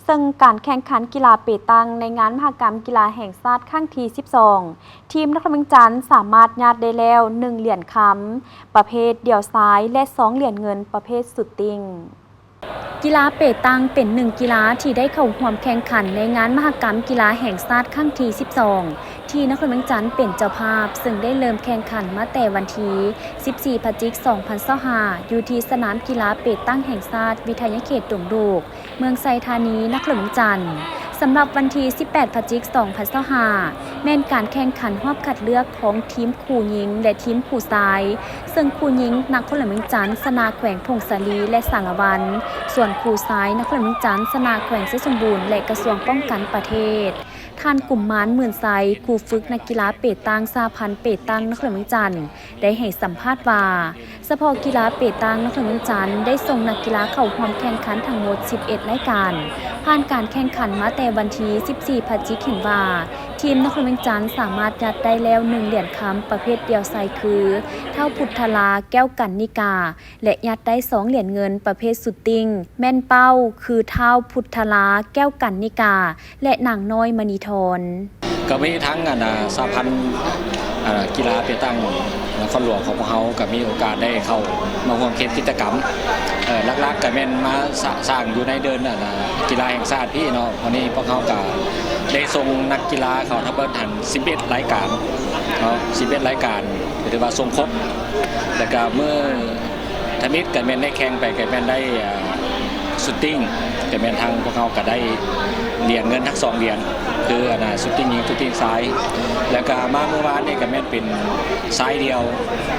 ເຊິ່ງການແຂ່ງຂັນກິລາເປຕັງໃນງານມະຫະກຳກິລາແຫ່ງຊາດຄັ້ງທີສິບສອງ ທີມນະຄອນຫຼວງວຽງຈັນສາມາດຍາດໄດ້ແລ້ວໜຶ່ງຫຼຽນຄຳ ປະເພດດ່ຽວຊາຍ ແລະ ສອງຫຼຽນເງິນປະເພດຊຸດຕິງ. ກິລາເປຕັງເປັນໜຶ່ງກິລາທີ່ໄດ້ເຂົ້າຮ່ວມແຂ່ງຂັນໃນງານມະຫະກຳກິລາແຫ່ງຊາດຄັ້ງທີສິບສອງ ທີ່ນະຄອນຫຼວງວຽງຈັນເປັນເຈົ້າພາບ, ເຊິ່ງໄດ້ເລີ່ມແຂ່ງຂັນມາແຕ່ວັນທີສິບສີ່ ພະຈິກ ສອງພັນຊາວຫ້າ ຢູ່ທີ່ສະໜາມກິລາເປຕັງແຫ່ງຊາດ ວິທະຍາເຂດດົງໂດກ ເມືອງໄຊທານີ ນະຄອນຫຼວງວຽງຈັນ. ສຳລັບວັນທີສິບແປດ ພະຈິກ ສອງພັນຊາວຫ້າ ແມ່ນການແຂ່ງຂັນຮອບຄັດເລືອກຂອງທີມຄູ່ຍິງ ແລະ ທີມຄູ່ຊາຍ, ເຊິ່ງຄູ່ຍິງນະຄອນຫຼວງວຽງຈັນຊະນະແຂວງຜົ້ງສາລີ ແລະ ສາລະວັນ, ສ່ວນຄູ່ຊາຍນະຄອນຫຼວງວຽງຈັນຊະນະແຂວງໄຊສົມບູນ ແລະ ກະຊວງປ້ອງກັນປະເທດ. ທ່ານ ກຸມມານ ໝື່ນໄຊ, ຄູຝຶກນັກກິລາເປຕັງ ສະຫະພັນເປຕັງນະຄອນຫຼວງວຽງຈັນ ໄດ້ໃຫ້ສຳພາດວ່າ ສະເພາະກິລາເປຕັງນະຄອນຫຼວງວຽງຈັນໄດ້ສົ່ງນັກກິລາເຂົ້າຮ່ວມແຂ່ງຂັນທັງໝົດສິບເອັດລາຍການ. ຜ່ານການແຂ່ງຂັນມາແຕ່ວັນທີສິບສີ່ ພະຈິກ ເຫັນວ່າ ທີມນະຄອນຫຼວງວຽງຈັນສາມາດຍາດໄດ້ແລ້ວໜຶ່ງຫຼຽນຄຳປະເພດດ່ຽວຊາຍຄື ທ້າວພຸດທະລາ ແກ້ວກັນນິກາ ແລະ ຍາດໄດ້ສອງຫຼຽນເງິນປະເພດຊຸດຕິງ ແມ່ນເປົ້າຄື ທ້າວພຸດທະລາ ແກ້ວກັນນິກາ ແລະ ນາງນ້ອຍ ມະນີທອນ. ກໍມີທັງ ອັນ ສະຫະພັນ ອາ ກິລາເປຕັງນະຄອນຫຼວງຂອງພວກເຮົາ ກໍມີໂອກາດໄດ້ເຂົ້າມາຮ່ວມເຮັດກິດຈະກຳ. ເອີ ຫຼັກໆ ກໍແມ່ນມາ ສະ ສ້າງຢູ່ໃນເດີ່ນ ອັນ ກິລາແຫ່ງຊາດພີ້ເນາະ. ວັນນີ້ພວກເຮົາກໍໄດ້ສົ່ງນັກກິລາເຂົ້າທັງເບິດຫັ້ນສິບເອັດລາຍການເນາະ, ສິບເອັດລາຍການ ກໍຖືວ່າສົ່ງຄົບ. ແລ້ວກໍມື້ ທຳອິດກໍແມ່ນໄດ້ແຂ່ງໄປ ກໍແມ່ນໄດ້ ອ່າ ຊຸດຕິງ ກໍແມ່ນທາງພວກເຮົາກໍໄດ້ຫຼຽນເງິນທັງສອງຫຼຽນ ຄື ອັນນ່າ ຊຸດຕິງຍິງ ຊຸດຕິງຊາຍ. ແລ້ວກໍມາມື້ວານນີ້ກໍແມ່ນເປັນຊາຍດ່ຽວ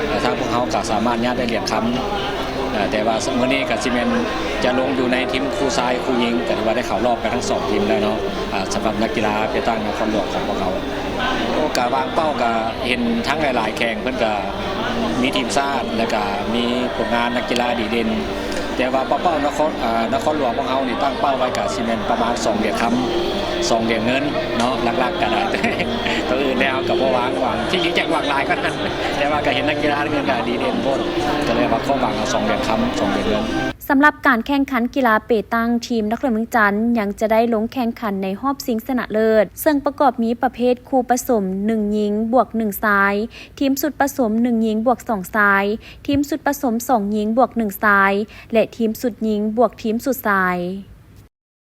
ແລະ ທາງພວກເຮົາກໍສາມາດຍາດໄດ້ຫຼຽນຄຳ. ເອີ ແຕ່ວ່າມື້ນີ້ກໍຊິແມ່ນຈະລົງຢູ່ໃນທີມຄູ່ຊາຍຄູ່ຍິງ ກໍຖືວ່າໄດ້ເຂົ້າຮອບໄປທັງສອງທີມແລ້ວເນາະ. ອ່າ ສຳລັບນັກກິລາເປຕັງນະຄອນຫຼວງຂອງພວກເຮົາ ໂອ້ ກະວາງເປົ້າ ກະເຫັນທັງຫຼາຍໆແຂ່ງ ເພິ່ນກະມີທີມຊາດ ແລ້ວກະມີຜົນງານນັກກິລາດີເດັ່ນ. ແຕ່ວ່າເປົ້າ ເປົ້ານະຄອນ ອ່າ ນະຄອນຫຼວງຂອງເຮົານີ້ຕັ້ງເປົ້າໄວ້ກະຊິແມ່ນປະມານສອງຫຼຽນຄຳ ສອງຫຼຽນເງິນເນາະ ຫຼັກໆກະໄດ້. ໂຕອື່ນແລ້ວກະບໍ່ຫວັງ ຫວັງ ທີ່ຈິງຢາກຫວັງຫຼາຍກວ່ານັ້ນ ແຕ່ວ່າກະເຫັນນັກກິລາເພິ່ນກະດີເດັ່ນໂພດ ກະເລີຍວ່າຄວາມຫວັງເອົາສອງຫຼຽນຄຳ ສອງຫຼຽນເງິນ. ສຳລັບການແຂ່ງຂັນກິລາເປຕັງ ທີມນະຄອນຫຼວງວຽງຈັນຍັງຈະໄດ້ລົງແຂ່ງຂັນໃນຮອບຊິງຊະນະເລີດ, ເຊິ່ງປະກອບມີປະເພດຄູ່ປະສົມໜຶ່ງຍິງບວກໜຶ່ງຊາຍ, ທີມຊຸດປະສົມໜຶ່ງຍິງບວກສອງຊາຍ, ທີມຊຸດປະສົມສອງຍິງບວກໜຶ່ງຊາຍ ແລະ ທີມຊຸດຍິງບວກທີມຊຸດຊາຍ.